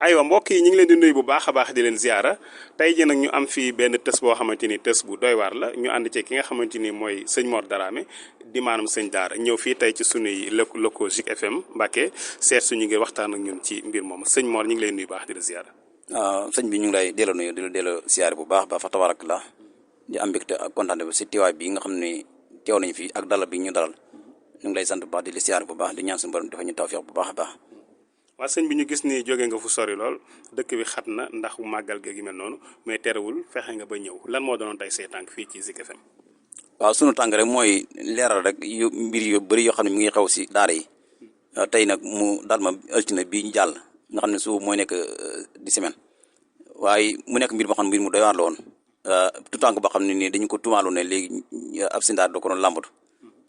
aywa mbokk yi ñu ngi leen di nuyu bu baax a baax di leen ziara tey ji nag ñu am fii benn tës boo xamante ni tës bu doy waar la ñu ànd ci ki nga xamante ni mooy sëñ Mor Darame di maanaam sëñ daara ñëw fii tey ci sunuy locaux Zik FM Mbacke seet suñu ngir waxtaan ak ñun ci mbir moom sëñ Mor ñu ngi leen nuyu baax di la ziara. sëñ bi ñu ngi lay delloo nuyu di la delloo siyaare bu baax ba fa tabarak la di am mbégte ak kontaan bi si teewaay bi nga xam ne teew nañu fi ak dalal bi ñu dalal ñu ngi lay sant bu baax di la siyaare bu baax di ñaan suñu borom dafa ñu tawfeex bu baax a baax. waa sëñ bi ñu gis ni jóge nga fu sori lool dëkk bi xat na ndax màggal gi mel noonu mais terewul fexe nga ba ñëw lan moo doonoon tey say tànk fii ci Zik FM. waaw sunu tànk rek mooy leeral rek mbir yu bëri yoo xam ne mi ngi xew si daara yi tey nag mu dal ma altine bii ñu jàll nga xam ne suuf mooy nekk di semaine waaye mu nekk mbir moo xam ne mbir mu doy waar la woon tout tànk boo xam ne nii dañu ko tumaaloon ne léegi ab sindaar da ko doon làmbatu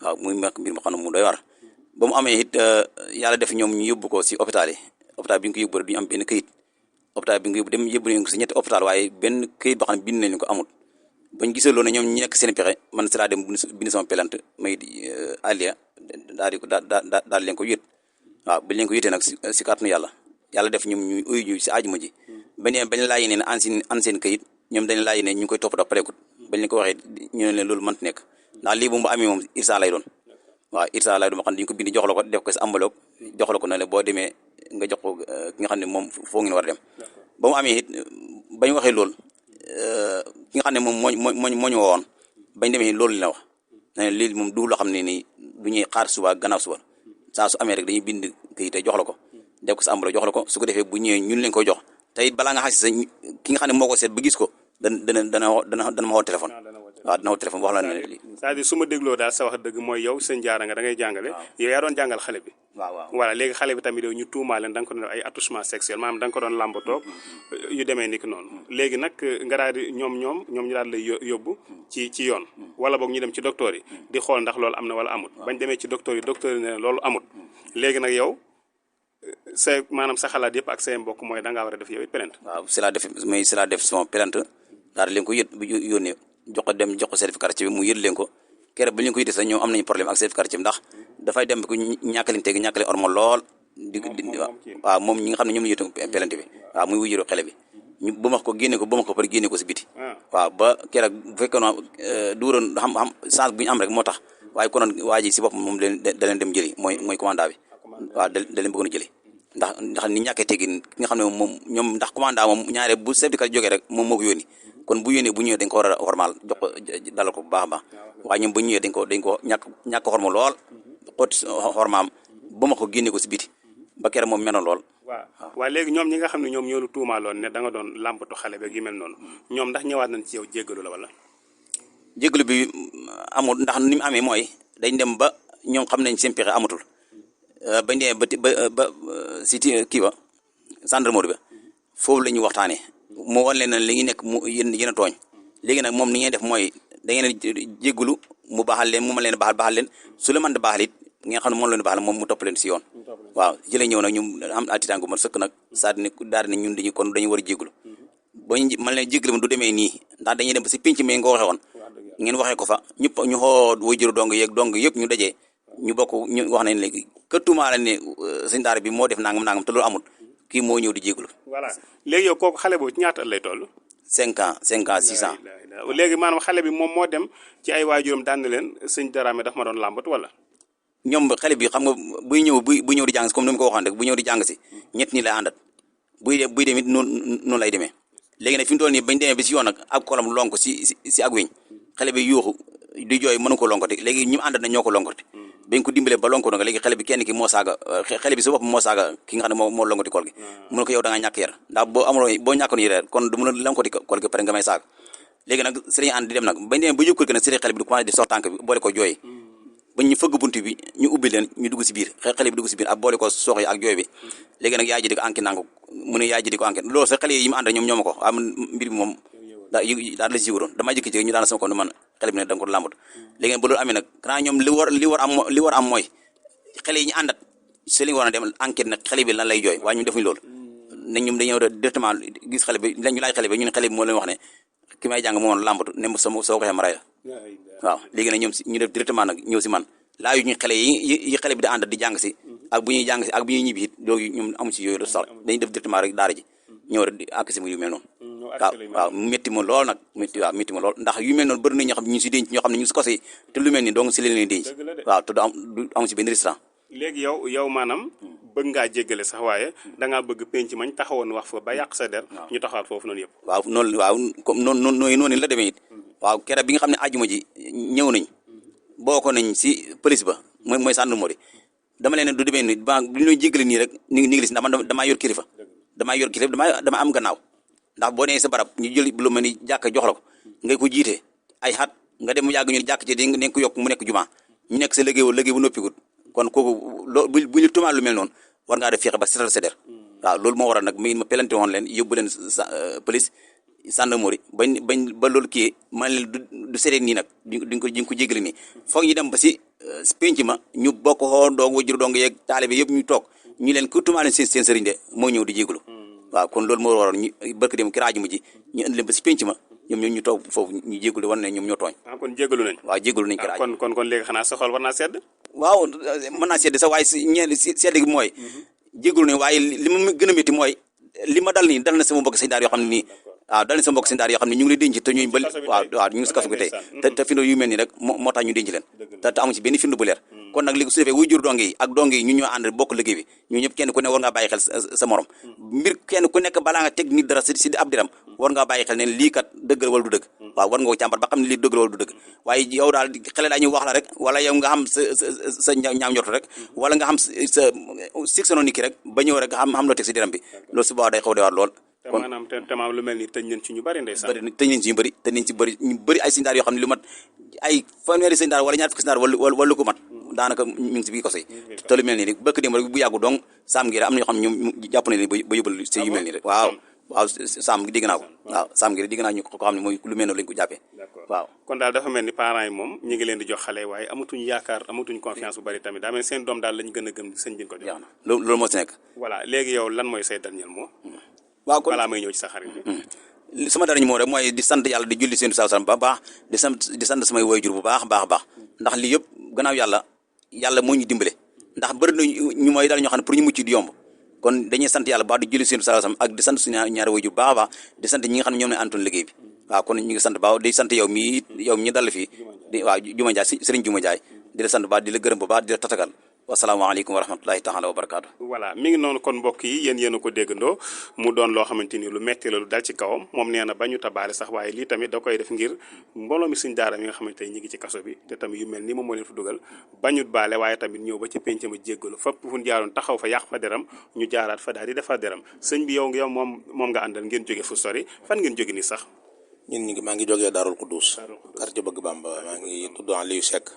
waaw muy nekk mbir moo xam ne mu doy waar ba mu amee it yàlla def ñoom ñu yóbbu ko si hôpital yi hôpital bi ñu ko yóbbu rek du ñu am benn këyit hôpital bi ñu ko yóbbu dem yóbbu nañu ko si ñetti hôpital waaye benn këyit boo xam ne bind nañu ko amul bañ gisee loolu ne ñoom ñu nekk seen pexe man si laa dem bind sama pelante may alia daal di ko daal leen ko yët waaw bañ leen ko yëtee nag si kàttanu yàlla def ñoom ñu uyu ñu si aajuma ji bañ laaj ne an seen këyit ñoom dañ laaj ne ñu ngi koy toppatoo pareekut bañ leen ko waxee ñu ne leen loolu mënta nekk ndax lii bu mu amee moom irsa lay doon waaw irsa lay doon xam ne dañu ko bind jox la ko def ko si enveloppe jox la ko ne la boo demee nga jox ko ki nga xam ne moom foo ngeen war a dem ba mu amee it bañ waxee loolu ki nga xam ne moom moo ñu woowoon bañ demee loolu li la wax ne lii moom du loo xam ne nii du ñuy xaar suba gannaaw suba saa su amee rek dañuy bind këyit jox la ko def ko sa enveloppe jox la ko su ko defee bu ñëwee ñun leen koy jox te it balaa nga xam si sa ki nga xam ne moo ko seet ba gis ko dana ma woo téléphone waaw dana woo téléphone wax la ne lii c'est-à-dire su ma dégloo daal sa wax dëgg mooy yow sëñ jaara nga da ngay jàngale yow yaa doon jàngal xale bi waaw voilà léegi xale bi tamit yow ñu tuumaa leen da nga ko doon def ay attouchement sexuel maanaam da nga ko doon làmbatoo yu demee ni ki noonu léegi nag nga daal di ñoom ñu daal lay yóbbu ci yoon wala boog ñu dem ci docteur yi di xool ndax loolu am na wala amut bañ demee ci docteur yi ne loolu amut léegi nag yow maanaam sa xalaat yëpp ak say mbokk mooy da ngaa war a def yow it plainte waaw si laa def sama plainte daal di leen ko yónnee jox ko certificat ci bi mu yët leen ko keroog ba ñu ko yëtee sax ñoom am nañu problème ak certificat ci bi ndax dafay dem ko ñàkkalin tegi ñàkkale ormo lool waaw moom ñi nga xam ne ñoom la yëtu plainte bi waaw muy wujjuroo xale bi ñu ba ma ko génne ko pare génne ko si biti waaw ba keroog bu fekkee no duuroon xam chance bu ñu am rek moo tax waaye konoon waa ji si boppam moom da leen dem jëli mooy commandant bi waaw da leen bëggoon a jëli ndax ni ñàkkee tegin ki nga xam ne moom ñoom ndax commandant moom ñaare bu certificat jógee rek moom moo ko yónni kon bu yónnee bu ñëwee dañ ko war a hormal jox ko dalal ko bu baax a baax waaye ñoom bu ñëwee dañ ko ñàkk horma lool xotti hormaam ba ma ko génne ko si biti ba keroog moom menoon lool waaw léegi ñoom ñi nga xam ne ñoom ñoo lu tuumaaloon ne da nga doon làmbatu xale beeg yu mel noonu ñoom ndax ñëwaat nañ ci yow jéggalu la wala jéggalu bi amul ndax ni mu amee mooy dañ dem ba ñoom xam nañ seen pexe amatul bañ demee ba si kii ba gendarmerie ba foofu la ñuy waxtaanee mu wan leen ne li ngi nekk mu yéen a tooñ léegi nag moom ni ngeen def mooy da ngeen jéggalu mu baaxal leen mu mën leen baaxal leen su la mën di baaxal it ngeen xam ne moom leen baaxal moom mu topp leen si yoon waaw ci la ñëw nag ñu am altitangu man sëkk nag saa daal ne ñun dañu war a jéggalu bañ mën leen jéggalu man du demee nii ndax dañuy dem ba si pénc mi nga waxee woon ngeen waxee ko fa ñëpp ñu xoo wajuru dong yëpp ñu dajee ñu bokk ñu wax nañ léegi këttumaa la ne sëñ daara bi moo def nangam te loolu amul kii moo ñëw di jéggalu voilà léegi yow kooku xale boobu ci ñaata at lay toll 5 ans 6 ans léegi maanaam xale bi moom moo dem ci ay waajuram daan na leen sëñ Darame daf ma doon làmbatu wala ñoom xale bi xam nga buy ñëw di jàng si comme ni ma ko waxoon rek bu ñëw di jàng si ñett ñi lay àndat buy dem it noonu lay demee léegi nag fi mu toll nii bañ demee bi si yoon nag ab kolam lonk si ak weñ xale bi yuuxu di jooy mënu ko lonkati léegi ñu àndat na ñoo ko lonkati bañ ko dimbalee ba lonko nag léegi xale bi kenn ki moo saaga xale bi su bopp moo saaga ki nga xam ne moo lonkati kool gi mu ne ko yow da nga ñàkk yar ndax boo ñàkkoon yar kon du mën a lonkati kool gi pare nga may saaga léegi nag sëriñ ànd di dem nag bañ demee ba yóbbu ko nag sëriñ xale bi di commencé di sox tànk bi boole ko jooy ba ñu fëgg bunt bi ñu ubbi leen ñu dugg si biir xale bi dugg si biir ak boole ko sox yi ak jooy bi léegi nag yaay ji di ko enquête nangu mu ne yaay ji di ko enquête loolu sax xale yi mu ànd ñoom ñooma ko am mbir bi moom daal la siwuroon damaa jëkki-jëkki ñu daan sama ko ne man xale bi ne da nga ko làmbatu léegi nag ba loolu amee nag xanaa ñoom li war am mooy xale yi ñu àndat si li nga war a dem enquête nag xale bi lan lay jooy waaye ñu defuñu loolu ne ñoom dañoo directement gis xale bi ñu laaj xale bi ñu ne xale bi moo leen wax ne ki may jàng moo woon làmbatu ne soo ko xee ma ray la waaw léegi nag ñoom ñu def directement nag ñëw si man laayu ñu xale yi xale bi di àndat di jàng si ak bu ñuy jàng si ak bu ñuy ñibbi it yooyu ñoom amu si yooyu soxla dañuy def directement rek daara ji ñëw rek di ak si yu mel noonu waaw métti ma lool nag métti ma lool ndax yu mel noonu bëri na ñoo xam ne ñu si denc ñoo xam ne ñu si kose te lu mel ni donc si leen leen denc waaw te du am si benn restaurant léegi yow maanaam bëgg ngaa jéggale sax waaye dangaa bëgg penc mañ taxawoon wax fa ba yàq sa der ñu taxawaat foofu noonu yëpp waaw comme noonu la demee it waaw keroog bi nga xam ne àjjuma ji ñëw nañ boo ko nañ si police ba mooy gendarmerie dama leen du demee ni ba bu ñu jéggale nii rek ni ngi lis ndax man damaa yor kilifa dama am gannaaw ndax boo nee sa barab ñu jël lu mel ni jàkk jox la ko ngay ko jiite ay xat nga dem mu yàgg ñu jàkk ci di nga ko yokk mu nekk juma ñu nekk sa liggéey bu noppigut kon kooku bu ñu tumaal lu mel noonu war ngaa def fexe ba setal sa der waaw loolu moo waral nag ma pelante woon leen yóbbu leen police gendarmerie ba loolu kii man leen du seetee nii nag duñ ko jéggale nii foog ñu dem ba si penc ma ñu bokk xoo doong wajur doong yeeg taalibe yëpp ñu toog ñu leen ku tumaal leen seen sëriñ de moo ñëw di jégalu waaw kon loolu moo waral ñu barke dem ki rajo ji ñu indi leen ba si penc ma ñoom ñu toog foofu ñu jégalu wan ne ñoom ñoo tooñ kon jégalu nañ waaw jégalu nañ ki rajo kon léegi xanaa sa xol war naa sedd waaw mën naa sedd sax waaye sedd gi mooy jégalu nañ waaye li ma gën a métti mooy li ma dal nii dal na sama mbokk sëñ daara yoo xam ne nii waaw dal na sama mbokk sëñ daara yoo xam ne ñu ngi lay denc te ñuy waaw ñu ngi si kaso bi tey te firnde yu mel nii rek moo tax ñu denc leen te amu ci benn firnde bu leer kon nag léegi su defee wuy jur donge yi ak donge yi ñu ñoo ànd bokk liggéey bi ñu ñëpp kenn ku ne war ngaa bàyyi xel sa morom mbir kenn ku nekk balaa nga teg nit dara si ab diram war ngaa bàyyi xel ne lii kat dëgg la wala du dëgg waaw war nga ko càmbar ba xam ne lii dëgg la wala du dëgg waaye yow daal xele daa ñu wax la rek wala yow nga xam sa ñaaw njort rek wala nga xam sa sictiono nit ki rek ba ñëw rek xam loo teg si diram bi loolu su boobaa day xaw de war lool kon maanaam te maam lu mel ni tëj nañ ci ñu bëri ndeysaan tëj nañ ci ñu bëri ay sëñ daara yoo xam ne lu mat ay fanweeri sëñ daara wala ñaar fukki sëñ daara wala lu ko mat daanaka ñu ngi si biir koso yi te lu mel nii rek bëkk démb rek bu yàggu donc saam gi rek am na ñoo xam ne ñoom jàpp nañ ba yóbbal si yu mel nii rek waaw saam gi dégg naa ko waaw saam gi rek dégg naa ñu ko xam ne mooy lu mel noonu lañ ko jàppee waaw kon daal dafa mel ni parents yi moom ñu ngi leen di jox xale waaye amatuñ yaakaar amatuñ confiance bu bëri tamit daa mel seen doom daal lañ gën a gëm sëñ bi ko jox loolu moo si nekk voilà léegi yow lan mooy say dernier mot waaw kon balaa may ñëw ci sa xarit bi sama dara ñu moo rek mooy di sant yàlla di julli seen sallam ba baax di sant samay waajur bu baax ndax lii yëpp gannaaw yàlla moo ñu dimbale ndax bëri na ñu mooy daal ñoo xam ne pour ñu mucc di yomb kon dañuy sant yàlla baax di julli seen sallam ak di sant suñu ñaari waajur bu baax a baax di sant ñi nga xam ne ñoom ne antoon liggéey bi waaw kon ñu ngi sant baax di sant yow mi dal fii di waaw Juma Njaay Sëriñ Juma Njaay di la sant baax di la gërëm bu baax di la tatagal wasalaamaaleykum wa rahmatulahi taala wa barakaatu. voilà mi ngi noonu kon mbokk yi yéen a ko déggandoo mu doon loo xamante ni lu metti la lu dal ci kawam moom nee na ba ñu tabaale sax waaye lii tamit da koy def ngir mbooloo mi suñ daara mi nga xamante ni ñi ngi ci kaso bi te tamit yu mel ni moom moo leen fa dugal bañut baale waaye tamit ñëw ba ci penc ma jéggalu fépp fu ñu jaaroon taxaw fa yàq fa deram ñu jaaraat fa daal di defar deram sëñ bi yow moom nga àndal ngeen jóge fu sori fan ngeen jóge nii sax ñun maa ngi jógee Daarul Xuddus quartier Bëgg Bamba maa ngi tudd Aliou Seck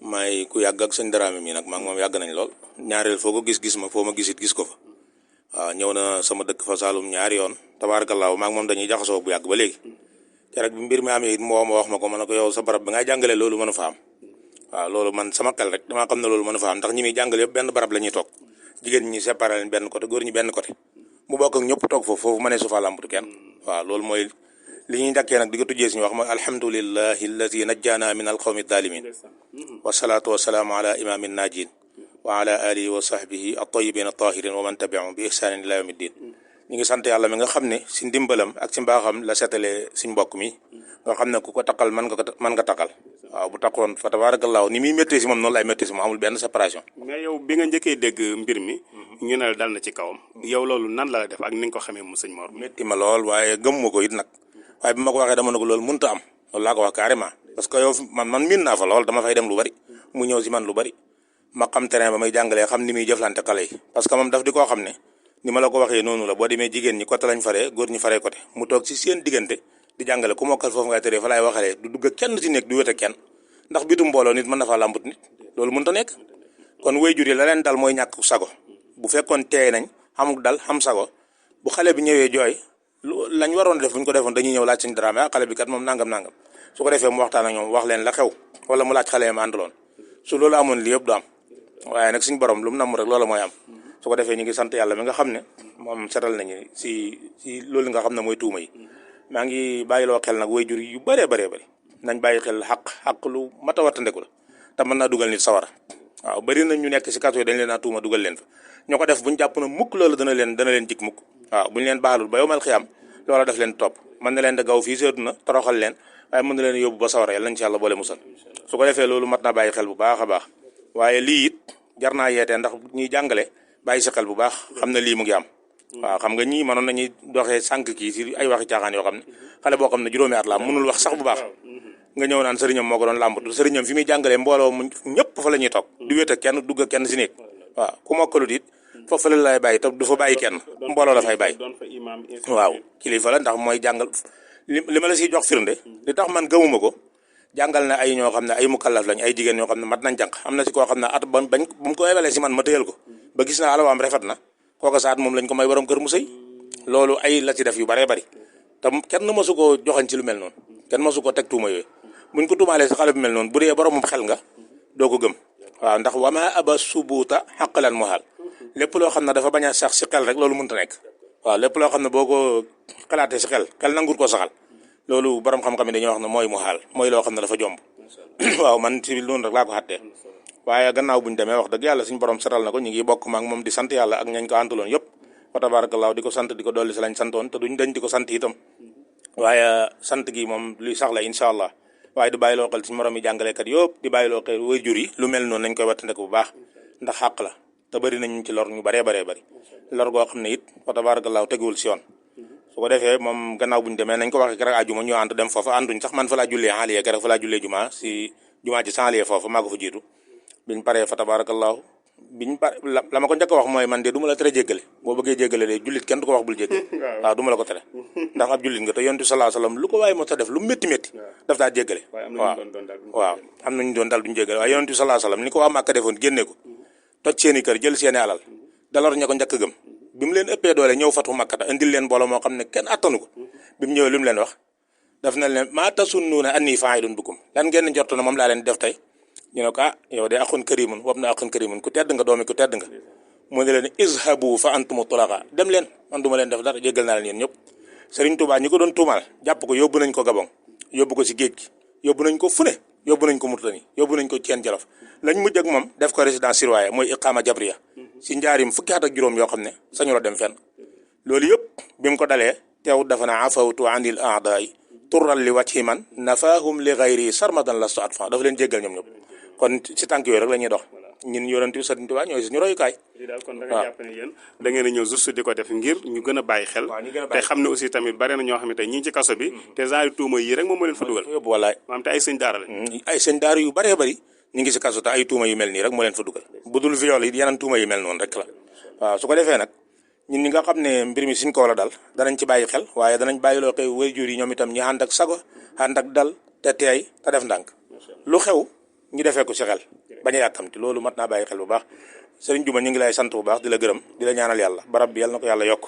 may ku yàgg ak sëñ Dramé mi nag maa ngi moom yàgg nañ lool ñaareel foo ko gis ma foo ma gisit gis ko fa waaw ñëw na sama dëkk fa Saalum ñaari yoon tabaarakallaahu maa ngi moom dañuy jaxasoo bu yàgg ba léegi keroog bi mbir mi amee it moo ma wax ma ko ma ne ko yow sa barab bi ngay jàngale loolu mënu fa am waaw loolu man sama xel rek damaa xam ne loolu mënu fa am ndax ñi muy jàngale yëpp benn barab la ñuy toog jigéen ñi séparé leen benn côté góor ñi benn côté mu bokk ak ñëpp toog foofu ma ne su fa làmbatu kenn waaw loolu mooy li ñuy njëkkee nag di ko tujjee suñu wax mooy alhamdulillahi alladi najjana min alqawmi zalimin wasalaatu wasalaamu ala imamin najin wa ala alihi wa sahbihi at-tayyibin at-tahirin wa man tabi'ahum bi ihsanin ila yawmi ddin ñu ngi sant yàlla mi nga xam ne si ndimbalam ak si mbaaxam la setalee suñ mbokk mi nga xam ne ku ko taqal mën nga taqal waaw bu taqoon fa tabarakallahu ni muy méttee si moom noonu lay méttee si moom amul benn séparation. mais yow bi nga njëkkee dégg mbir mi ñu ne la dal na ci kawam yow loolu nan la def ak ni nga ko xamee mu sëñ Mor métti ma lool waaye gëmuma ko it nag waaye bi ma ko waxee dama ne ko loolu mënut a am loolu laa ko wax carrément parce que yow man miin naa fa lool dama fay dem lu bari mu ñëw si man lu bari ma xam terrain ba may jàngalee xam ni muy jëflante xale yi parce que moom daf di koo xam ne ni ma la ko waxee noonu la boo demee jigéen ñi côté lañ faree góor ñi faree côté mu toog si seen diggante di jàngale ku mokkal foofu ngay tëree fa laay waxalee du dugg kenn si nekk du wéte kenn ndax bitu mbooloo nit mën na faa làmbut nit loolu mënut a nekk kon waajur yi la leen dal mooy ñàkk sago bu fekkoon teey nañ xamuk dal xam sago bu xale bi ñëwee jooy lañ waroon def bu ñu ko defoon dañuy ñëw laaj suñu Dramé xale bi kat moom nangam su ko defee mu waxtaan ak ñoom wax leen la xew wala mu laaj xale yi ma àndaloon su loolu amoon li yëpp du am waaye nag suñu borom lu mu namm rek loolu mooy am su ko defee ñu ngi sant yàlla mi nga xam ne moom setal nañu si loolu nga xam ne mooy tuuma yi maa ngi bàyyiloo xel nag waajur yu bëree nañ bàyyi xel xaq lu mat a wattandeku la te mën naa dugal nit sawara waaw bëri na ñu nekk si kaso yi dañ leen a tuuma dugal leen fa ñoo ko def buñu jàpp na mukk loolu dana leen jik mukk waaw buñu leen baalul ba yowmal xiyaam loola def leen topp mën na leen da gaw fii seetu na toroxal leen waaye mën na leen yóbbu ba sawara yàlla nañ ci yàlla boole musal su ko defee loolu mat naa bàyyi xel bu baax a baax waaye lii it jar naa yeetee ndax ñuy jàngale bàyyi si xel bu baax xam ne lii mu ngi am waaw xam nga ñii mënoon nañuy doxee sànq kii si ay waxi caaxaan yoo xam ne xale boo xam ne juróomi at la mënul wax sax bu baax nga ñëw naan sëriñam moo ko doon làmbatu sëriñam fi muy jàngalee mbooloo mu ñëpp fa la ñuy toog du wét ak kenn dugg ak kenn si néeg waaw ku mokkalut it foofu la lay bàyyi te du fa bàyyi kenn mbooloo la fay bàyyi waaw kilifa la ndax mooy jàngal li ma la siy jox firnde li tax man gëmuma ko jàngal na ay ñoo xam ne ay mukallaf lañ ay jigéen ñoo xam ne mat nañ jànq am na si koo xam ne at ba bañ bu mu ko yebalee si man ma tëyal ko ba gis naa alawaam rafet na kooka saat moom lañ ko may borom kër mu sëy loolu ay la ci def yu baree bari te kenn mësu koo joxañ ci lu mel noonu kenn mësu ko teg tuuma yooyu buñ ko tuumaalee si xale bu mel noonu bu dee boromum xel nga doo ko gëm waaw ndax wama aba subuuta xaqalan muhaal lépp loo xam ne dafa bañ a sax si xel rek loolu mënta nekk waaw lépp loo xam ne boo ko xalaatee si xel nangur ko saxal loolu borom xam-xam yi dañuy wax ne mooy muhaal mooy loo xam ne dafa jomb waaw man ci noonu rek laa ko xattee waaye gannaaw buñu demee wax dëgg yàlla suñu borom setal na ko ñu ngi bokk maak moom di sant yàlla ak ñañ ko àntaloon yëpp fa tabaarakallaahu di ko sant di ko dolli si lañ santoon te duñ dañ di ko sant itam waaye sant gi moom luy sax la incha allah waaye di bàyyi loo xel suñu morom yi jàngalekat yëpp di bàyyi loo xel waajur yi lu mel noonu nañ koy wattandiku bu baax ndax xàq la te bëri nañ ci lor ñu baree bëri lor goo xam ne it fa tabaarakallaahu teguwul si yoon su ko defee moom gannaaw buñu demee nañ ko waxee keroog àjjuma ñu ànd dem foofa ànduñ sax man fa laa jullee xaaliye keroog fa laa jullee jumaa si jumaa ci sanliye foofa maa ko fa jiitu biñ paree fa tabaarakallaahu la ma ko njëkk a wax mooy man de du ma la tere jéggale boo bëggee jéggale de jullit kenn du ko wax bul jéggale waaw du ma la ko tere ndax ab jullit nga te yonent bi sallallahu alayhi wasallam lu ko waaye mos a def lu métti daf daa jéggale waaw am nañu doon dal duñu jéggale waaye yonent bi sallallahu alayhi wasallam ni ko waa Màkka defoon génne ko toj seeni kër jël seeni alal dalor ña ko njëkk gëm bi mu leen ëppee doole ñëw fatu Makkata indil leen mbooloo moo xam ne kenn attanu ko bi mu ñëwee lu mu leen wax daf na leen maa tasunnuuna annii faa'ilun bikum lan ngeen njort na moom laa leen def tey ñu ne ko yow de axun karimun wab na axun karimun ku tedd nga doomi ku tedd nga mu ne leen izhabu fa antumu tulaqa dem leen man du ma leen def dara jéggal naa leen yéen ñëpp Serigne Touba ñi ko doon tuumal jàpp ko yóbbu nañ ko Gabon yóbbu ko si géej gi yóbbu nañ ko fune yóbbu nañ ko Mauritanie yóbbu nañ ko Thiène Jolof lañ mujj ak moom def ko résidence surveillée mooy iqaama jabriya si njaarim fukki at ak juróom yoo xam ne sañu la dem fenn loolu yëpp bi mu ko dalee teew dafa na afawtu anil aadaay turral li wajhi man nafaahum li gayri sarmadan lastu atfa dafa leen jéggal ñoom ñëpp kon si tànk yooyu rek la ñuy dox ñun yonent bi Sëriñ Tuubaa ñooy suñu royukaay. lii daal kon da nga jàpp ne yéen da ngeen a ñëw juste di ko def ngir ñu gën a bàyyi xel te xam ne aussi tamit bari na ñoo xam ne tey ñi ngi ci kaso bi te genre tuuma yi rek moom moo leen fa dugal yóbbu wallaay maanaam te ay sëñ daara la ay sëñ daara yu bëree bëri ñu ngi si kaso te ay tuuma yu mel nii rek moo leen fa dugal bu dul viol yi yeneen tuuma yu mel noonu rek la waaw su ko defee nag ñun ñi nga xam ne mbir mi suñ ko la dal danañ ci bàyyi xel waaye danañ bàyyi loo koy waajur yi ñoom itam ñu ànd ak sago ànd ak dal te teey te def ndànk lu xew ñu defee ko si xel bañ a yàkkamti loolu mat naa bàyyi xel bu baax Sëriñ Juma ñu ngi lay sant bu baax di la gërëm di la ñaanal yàlla barab bi yàlla na ko yàlla yokk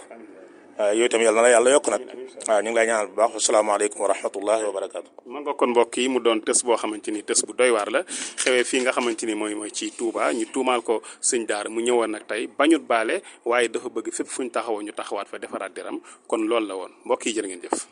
yooyu itam yàlla na la yàlla yokk nag waaw ñu ngi lay ñaanal bu baax asalaamaaleykum wa rahmatullahi wa barakaatu. man nga kon mbokk yi mu doon tës boo xamante ni tës bu doy waar la xewee fii nga xamante ni mooy ci Touba ñu tuumaal ko sëñ daara mu ñëwoon nag tey bañut baale waaye dafa bëgg fépp fu ñu taxawoo ñu taxawaat fa defaraat deram kon loolu la woon mbokk yi jërë ngeen jëf